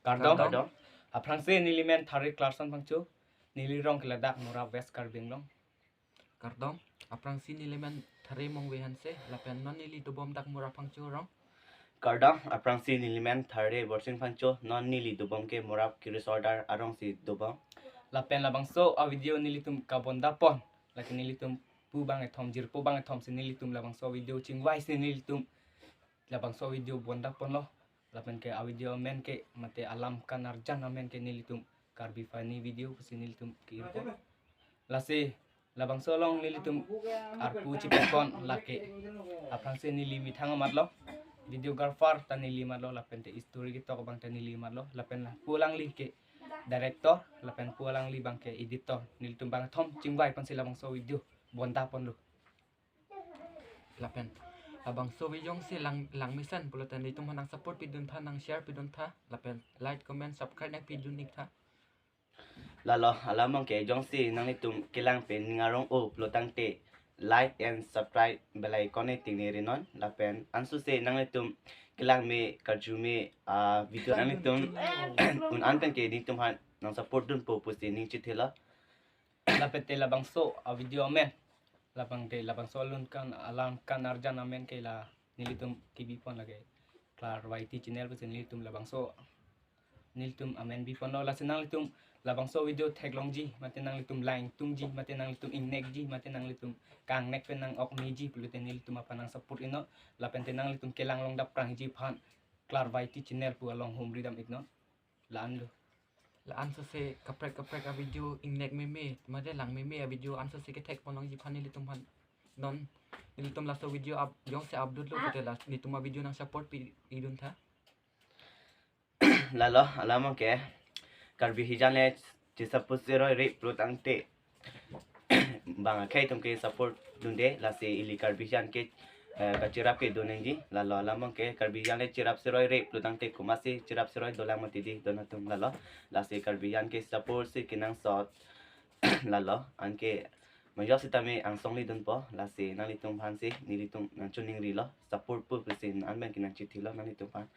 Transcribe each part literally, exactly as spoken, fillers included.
Kardom. Kardom. Aphrangsi neli men Thare Clarkson Phangcho, neli rong ke ladak Morap, West Karbi Anglong. Kardom. Aphrangsi neli men Thare Mongve Hanse, lapen non neli dobom dak Morap Phangcho arong. Kardom. Aphrangsi neli men Thare Borsing Phangcho, non neli dobom ke Morap Kiri Sordar arongsi dobom. Lapen labangso a-video nelitum kabondapon, lake nelitum pu bangkethom, jirpo bangkethom si nelitum labangso video chingvaisi nelitum labangso video bondaponlo. Lapen ke a-video amen ke mate alam kanarjan amen ke nelitum Karbi Funny Video pusi nelitum ke-irpo. Lasi labangso along nelitum arpu chipekon lake. Aphrangsi neli methang amatlo, videographer ta neli amatlo, lapen te story ketok abang ta neli amatlo, lapen la pu alangli ke director, lapen pu alangli abang ke editor. Nelitum bangkethom chingvaiponsi labangso video bondaponlo. Lapen labangso video jongsi lang, langmesen pulote nelitum aphan nang support piduntha, nang share piduntha, lapen like, comment, subscribe nang pidun iktha. Lalo, alam abang ke jongsi nanglitum kelang pen ning arong-o pulotangte like and subscribe, bell icon e tingneri non, lapen ansose nanglitum kelang me karju me a-video nanglitum un-an pen ke nelitum aphan nang support dunpo pusi ning chithelo. Lapen te labangso a-video amen, labang te labangso alun kan, alam kanarjan amen ke la nelitum kebipon lake Klar Y T channel pusi nelitum labangso, nelitum amen biponlo. Lasi nanglitum labangso video theklongji, mate nanglitum langtungji, mate nanglitum ingnekji, mate nanglitum kangnek pen nang-ok meji pulote nelitum aphan nang support iknon. Lapen te nanglitum kelang longdap prangji aphan Klar Y T channel pu along humri dam iknon. La-anlo. La-ansose kaprek kaprek a-video ingnek meme, mate lang meme a-video ansose kethekponlongji aphan nelitum aphan non nelitum laso video up, jongsi upload lo pute la nelitum a-video nang support pi, piduntha. Lalo, alam abang ke Karbi hijan le chesaput seroi re pulotangte bang akhei atum ke support dunde, lasi ili Karbi hijan ke, eh, kacherap ke dun nangji. Lalo, alam abang ke Karbi hijan le cherap seroi re pulotangte komatsi cherap seroi dolang mati di don atum lalo. Lasi Karbi hijan ke support si kenangsot. Lalo, anke majok sitame angsong le dunpo, lasi nanglitum aphansi nelitum nang chuningrilo, support pu pusi an abang ke nang chithilo nanglitum aphan.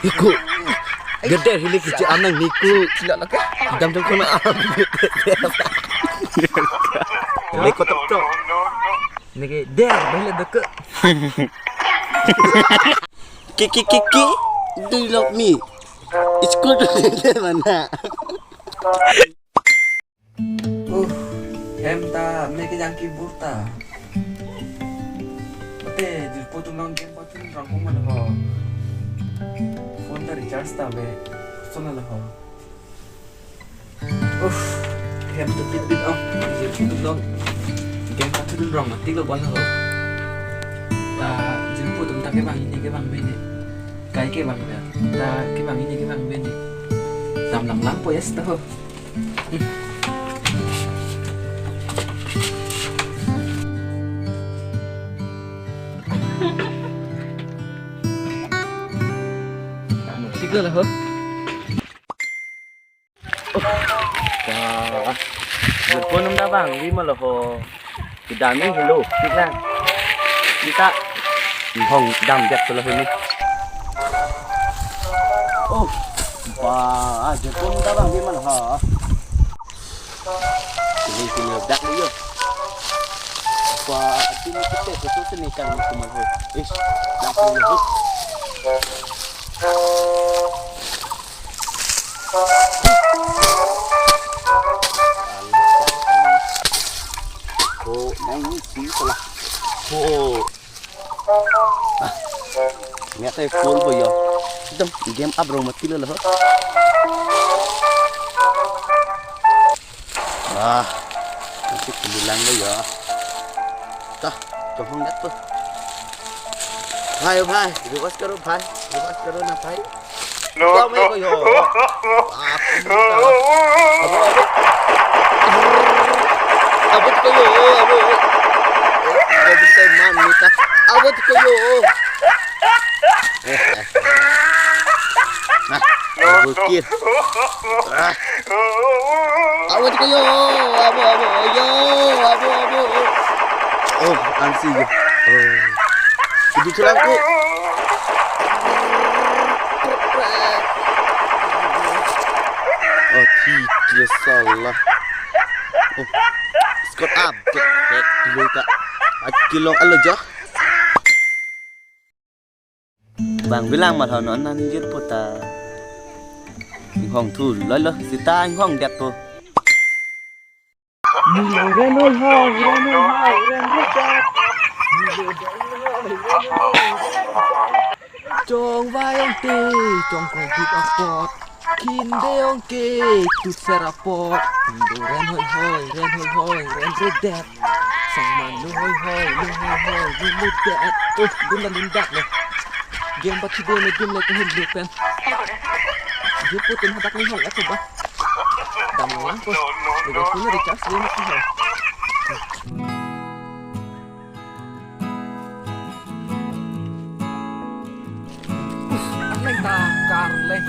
Iku. Geder hilik kecil anang niku. Tidak lagi. Dam dam kena. Leko tok tok. Niki der balik deke. Ki ki ki ki. Do you love me? School to mana? Uh, hem ta me kejang kibur ta. Mate jirpo atum along game pathu rong ko ma lo ho. Phone ta recharge ta ave. Sona lo ho. Uh, hem ta bit bit oh. Jirpo atum along game pathu rong mati lo bon ho. Ta jirpo atum ta kevang ini kevang bene. Kai kevang bene. Ta kevang ini kevang bene. Dam lang lang po yes ta ho. Tiga lah, ho. Wah, jirpo atum ta vangve ma lo ho. Kedam ni helo, tik lang. Kita hong dam jak solo ini. Oh, wah, jirpo atum ta vangve ma lo ho. Sini, sini, dak dulu. Wah, sini kita ke sini kan cuma ho. Ish, dak dulu. Oh, nang ini sih salah. Oh. Ah. Ngat ai phone bo yo. Dam game up rong mati lo lo. Ah. Nanti kebilang lo yo. Dah, tolong lihat tuh. Bhai, bhai, request karo bhai. Request karo na bhai. No, no. Abo, abo. Abo to yo, abo. Abo to man nita. Abo to yo. Nah, abo kir. Ah. Abo to yo, abo, abo. Yo, abo, abo. Oh, ansi yo. Oh. Duthulang ko. Oh, thik le sala. Oh, Scott up. Hek, dilo ta. Akilong alo jo. Bang bilang malhon non nangjir puta. Inghong thu loi lo, sita inghong det po. Nilo ren hoi hoi, ren hoi hoi, ren hoi hoi. Nilo ren hoi hoi, ren hoi hoi. Chongvai ong te, chongkong duk apot. Khinde ong ke, tut ser apot. Nilo ren hoi hoi, ren hoi hoi, ren hoi det. Sangman lo hoi hoi, lo hoi hoi, lo lo det. Oh, dun dan dun dak le. Game ba khide ne dun le ko hin lo pen. Game po tum hadak ni hoi ako ba. Dam lang ko. Dega ko ni recharge le ni ko hoi. Leng ta kar leng.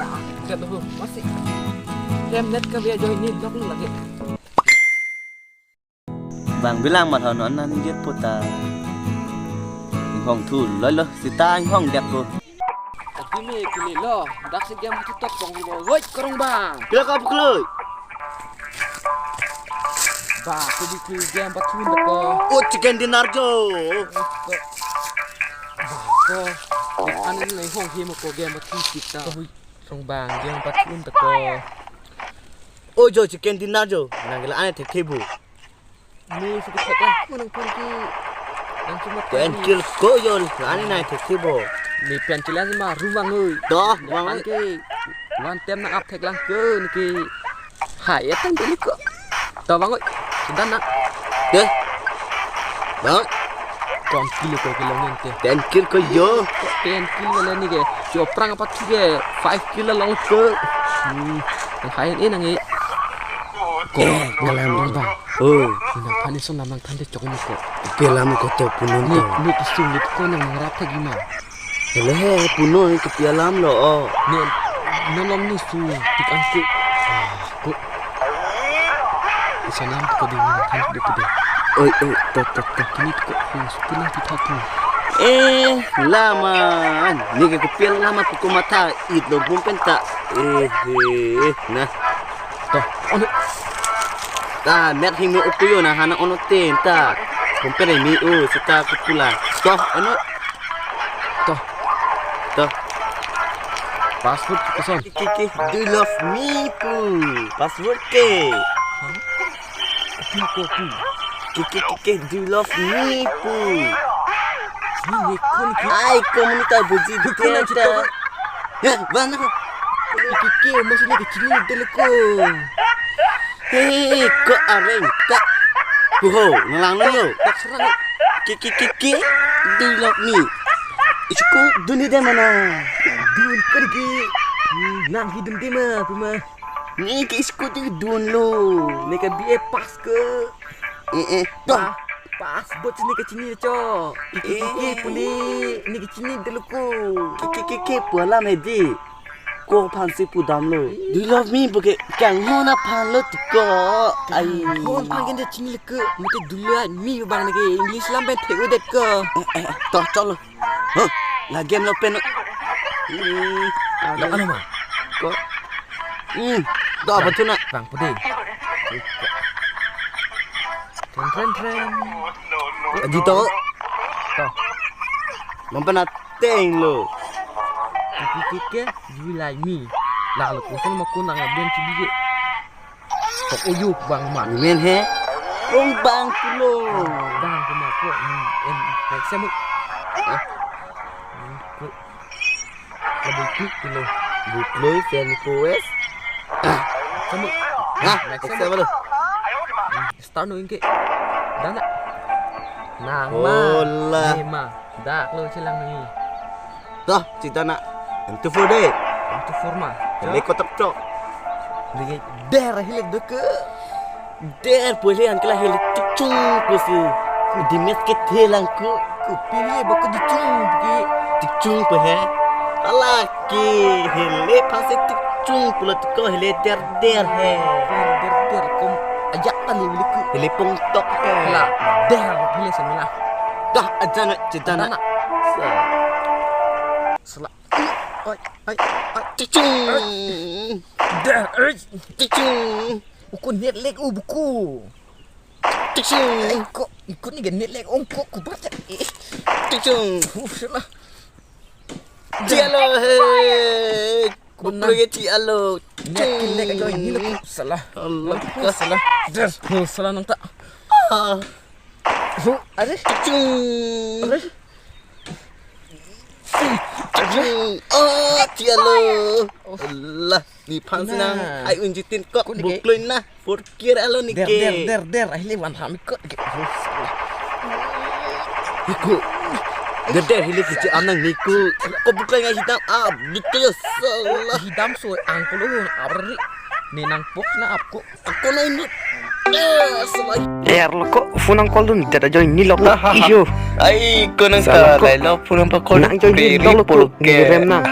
La, kat ho, masih. Rem net ka via join ni lok lagi. Bang bilang malhon non nangjir puta. Inghong thu loi lo, sita inghong det po. Ati me kili lo, dak si game thu tok pong lo. Woi, korong bang. Pila ka pukul? Ba, ko di kili game ba thun ko. Oh, chicken dinner jo. Ba, ko. An ne hong he mo ko game ba thun kita. Korong bang, game ba thun ko. Oh, jo chicken dinner jo. Nang la ane thekthebu. Ni si thek lah, manang pon ki. Nang cuma ten kil ko yon, ani nai thek si bo. Ni pen chila ma ru bang oi. Doh, bang oi. Ki. Wan tem nang ap thek lang ke ni ki. Hai, ya tang dulu ko. To bang oi. Sudah nak. Deh. Bang. Kom kilo ko kilo ngen te. Ten kil ko yo. Ten kilo le ni ke. Cho prang apa tu ke? Five kilo long ke. Hmm. Nang hai ni nang i. Ko, eh, kalam bang. Oh. Nang pani son lamang than de chok ni ko. Pi alam ko to punon ni to. Ni kisung ni ko nang rap thek ma. Hele he punon ke pi alam lo. Oh. Ni nolom ni su tik an ku. Ah, ku. Isa nam ko di nang than de ko di. Oi, oi, to, to, to. Kini ko ku su kini ti thatu. Eh, laman. Ni ke pi alam ko matha it lo bum pen ta. Eh, eh, na. To, ono. Ta, met hing me ukuyo na hana ono ten ta. Kumpere mi u sita kupula. To, ono. To. To. Password koson. Kiki, do you love me pu? Password ke. Pu ko pu. Kiki, kiki, do you love me pu? Ni lekun ki. Ai, komunita buji. Lekun diketa. Chito. Ya, mana? Iki ke masih lagi cini dulu ko. Hei, ko areng ta. Ho, nang lang yo. Tak serang. Kiki, kiki, do you love me? Ichuku duni de mana? Dun pergi. Nang hidung de ma, puma. Ni ke ichuku dun lo. Ni ke B A pass ke. Eh, eh, to. Pas, pas, bot sini ke cini cho. Kiki, kiki, puli, ni ke cini dulu ko. Kiki, kiki, pu alam he di. Ko aphan si pudam lo. Do you love me? Buke kang hon aphan lo tiko. Ai. Hon aphan ke cini le ke. Mate do you love me bang ni ke English lam pen thek udet ko. Eh, eh, to, cholo. Huh, la game lo pen. Hmm. Lo ano ma? Ko. Hmm. Do apa tu na? Bang pudi. Tren, tren, tren. Adi to. To. Mampan ateng lo. Kiki, kiki, do you like me? Lah lo koson ma kunang abang cibi ke. Tok uyu bang ma. Men he. Rong bang kulo. Bang kuma ko. Hmm, em, next time. Hah? Hmm, ko. Lebih klik kulo. Buklo fan ko wes. Kamu. Hah? Next time lo. Hmm, start no ingke. Dana. Nang ma. Hola. Ni ma. Dak lo chelang ni. Dah, cita nak. Yang tu four deh. Yang tu four ma. Yang lekot tak cok. Lagi der hilik deke. Der boleh yang kela hilik tikcung ku si. Ku dimes ke telang ku. Ku pilih bako dicung ke. Tikcung ku he. Alaki hele pase tikcung pulo tiko hele der der he. Der der kum ajak tali bilik ku. Hele pung tok he. Lah der hele semila. Dah aja nak cita nak. Nak. Sala. Oi, oi, oi. Tichung. Dah, oi. Tichung. Ukun net lek u buku. Tichung. Ai, kok ikut ni gen net lek ong kok kubat ya. Eh. Tichung. Uh, sala. Ti alo he. Kuna. Buklo ke ti alo. Net kin lek ajo ini lo. Sala. Allah. Sala. Dah. Oh, sala nang ta. Ah. Hu, are? Tichung. Are? Tichung. Oh, ti alo. Oh. Allah, nephan si nang. Nah. Ai unjitin kok. Kok ni ke? Buklo na. Purkir alo ni ke. Der, der, der, der. Ahile van ham kok ke. Hu, sala. Iku. Der, der, hile kici anang niku. Kok buklo ngai hitam. Ah, betul, sala. Hitam so angkulo abri. Ni nang pok na apko. Ako na ini. Eh, selai. Der lo kok phone nang call dun, dada join ni lok na. Iyo. Ai, ko nang sala ta kok. Lai lo phone nang pa call. Nang join ni lok lo polo kok, ni rem na.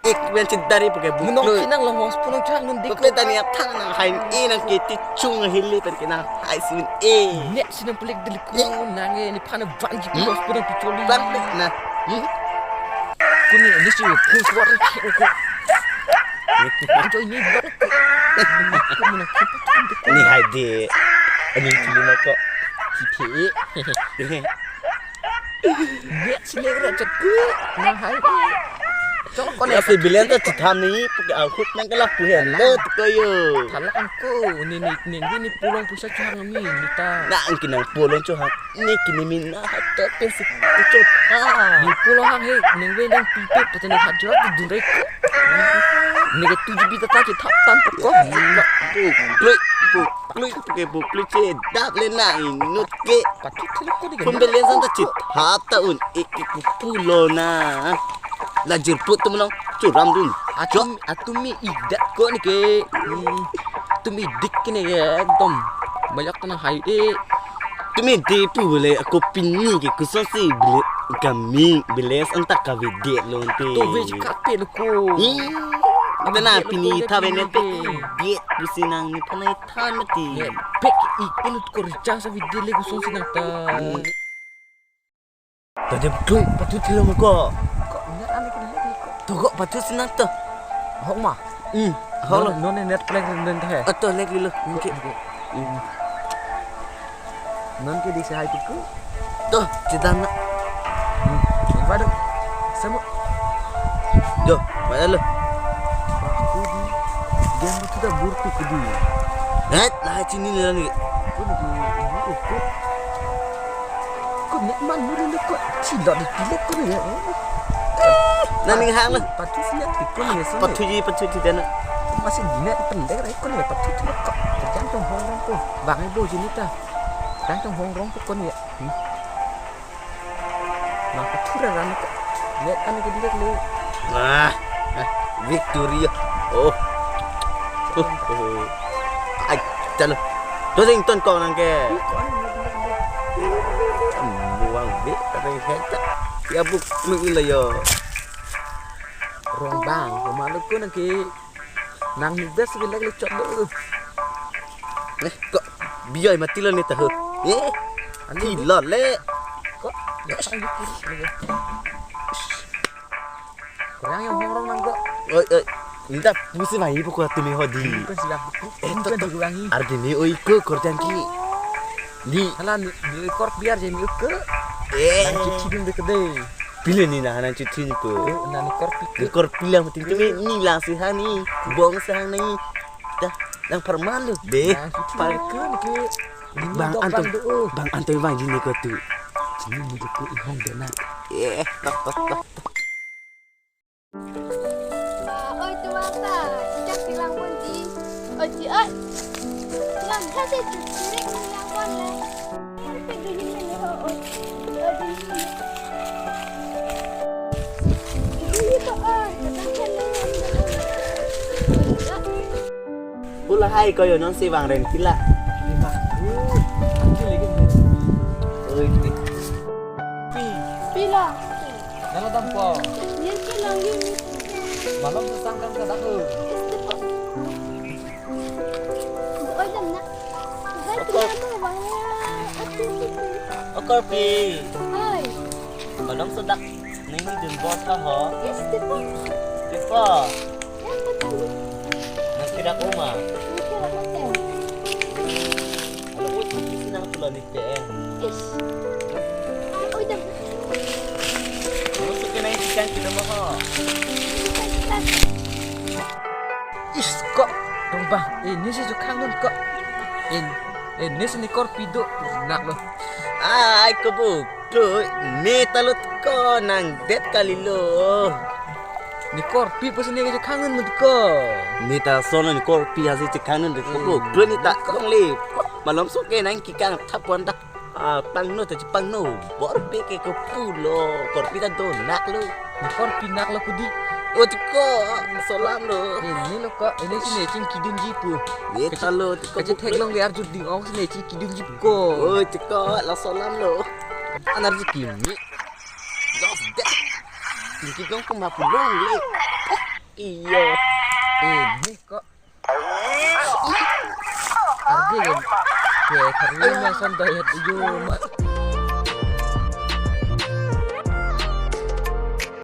Ik ben si dari pakai buklo. Nong kinang lo hos phone nang chang nang dik. Buklo tani ap thang nang hai e nang ke Tichung ahile pen ke nang hai si un e. Net si nang pelik delik ko nang e nephan van ji ko hos phone nang picholi. Van na. Hmm? Kuni ini si phone kuat ko. Anjo ini blok. Ni hai de. Ini film ko. Kita. Dia sini kena cek. Nah, hai. Cok ko ya, ne si bilen ta chitham ni, puke ahut nang kelak pu hen lo ko yo. Thala angko, ni, ni, ni, ni pulang pusa chang ni, ni ta. Na ang kinang pulang cho hang. Ni kini min na hat to pen si kuchot ha. Ni pulo hang he, neng we nang pipe, pata ni hajra tu dun rek. Ni ke tujuh bita ta chithap tan pokok. Buklo, buklo, buklo ke buklo che dap le na inut ke. Patut thilok ko di. Phone balance ta chithap ta un ik ik pulo na. La jirput tu menong churam dun. Atum, atum mi idak ko ni ke. Hmm. Tumi dik kene ke ekdom. Banyak tanah hai de. Tumi de pu bole ako pini ke kuso si bile kami bile anta kavide lo ante. To ve ji kape lo ko. Hmm. Ante na pini tha vene pe de pusi nang nephan tha mati. Ye, pek ik inut ko richang sa vide le kuso si nang ta. Hmm. To de buklo, pathu thilo mo ko. Ko, net ane ke lek ko. To ko pathu si nang to. Ahok ma? Hmm. Ahok lo. Non, non net plek den the. Ato lek lo. Oke. Oke. Hmm. Non ke di si hai tu ko. To, chedan na. Hmm. Pada. Samo. Jo, pada lo. Aku di. Dia itu dah buruk ke di. Net lah chini ni lagi. Aku di buruk ko. Ko net man muri lo ko. Chilo di pilek ko ni ya. Nang ning hang lo. Pathu si ya, ko ni ya. Pathu ji, pathu ji dana. Masih net pendek rai ko ni ya, pathu ji ko. Kerjaan tong hong rong ko. Bang ibu sini ta. Kerjaan tong hong rong ko ni ya. Hmm. Nah, pathu ra ran ko. Net ane ke direct lo. Nah, eh, Victoria. Oh. Oh, oh. Ai, chalo. To sing ton ko nang ke. Buang be, tapi heta. Ya buk mi ila yo. Rong bang, ko malu ko nang ke. Nang ni bes ke lek le chot lo. Eh, ko bioi mati lo ni tahu. Eh, ani ti lo le. Ko, ya sang di kiri. Kurang yang horong nang ko. Oi, oi. Minta pusi mai ibu kuat tumi hodi. Bukan sih aku. Eh, bukan to, to. Dikurangi. Arti ni oi ko korjang ki. Di. Hala ni, ni ekor biar je ni ke. Eh. Nang cuci dun dek de. Pile ni na nang cuci ni ko. Eh, nang ekor pikir. Ekor pilang mati tumi ni lang si hani. Bong si hani. Dah, nang parman lo. Deh. Nang cuci dun dek de. Bang Anton, Bang Anton bang jini ko tu. Jini ni ko ihong dena. Eh, tok, tok, tok. Ah, oi, tuata, cicak silang pon ji. Oi, ci, oi. Lang kha se cu-, curik silang pon le. Oi, pe duhin le ho, oi. Oi, duhin le. Duhin le, oi, kadang kan le. Oi, ci, oi. Pula hai ko yo non si bang ren kila. Lima. Uh, angki lagi. Oi, ti. Pi. Pi la. Nalo dampo. Nirke lang yun. Malom sesang kan kadak ho. Oi dam na. Oi, okor. Pi. Oi. Malom so dak ningdun bos ha ho. Yes, tipo. Tipo. Nang kirak uma. Nang kirak uma. Alo, oh, sisi nang pulo ni te. Ish. Ay, oy, dam. Malom so ke nang ikan kilo mo ho. Ish, ko, dong bang. Eh, nesi jo khang nun ko. Eh, eh, nesi ne korpi do. Nak lo. Ai, ko bu. Kloi, ne ta lut ko nang det kalilo. Ne korpi pusi ne kecho khang nun ko. Ne ta sono ne korpi hasi che khang nun ko. Hmm. Kloi ne ta kong le. Malom so ke nang kikang thap wan ta. Ah, pangno ta che pangno. Korpi ke ko pulo. Korpi ta do nak lo. Ne korpi nak lo kudi. Oh, chiko, laso alam lo. Eh, ne lo ko, eh, nesi ne chingkidunji pu. Ye ta lo, chiko. Kachetheklongle arju ding-ong si ne chingkidunji ko. Oh, chiko, laso alam lo. An arju kimi. Los deh. Chingkidun pu ma pulongle. Iyo. Eh, ne ko. Ardi kan. Ke, karli ma son dayat iyo ma.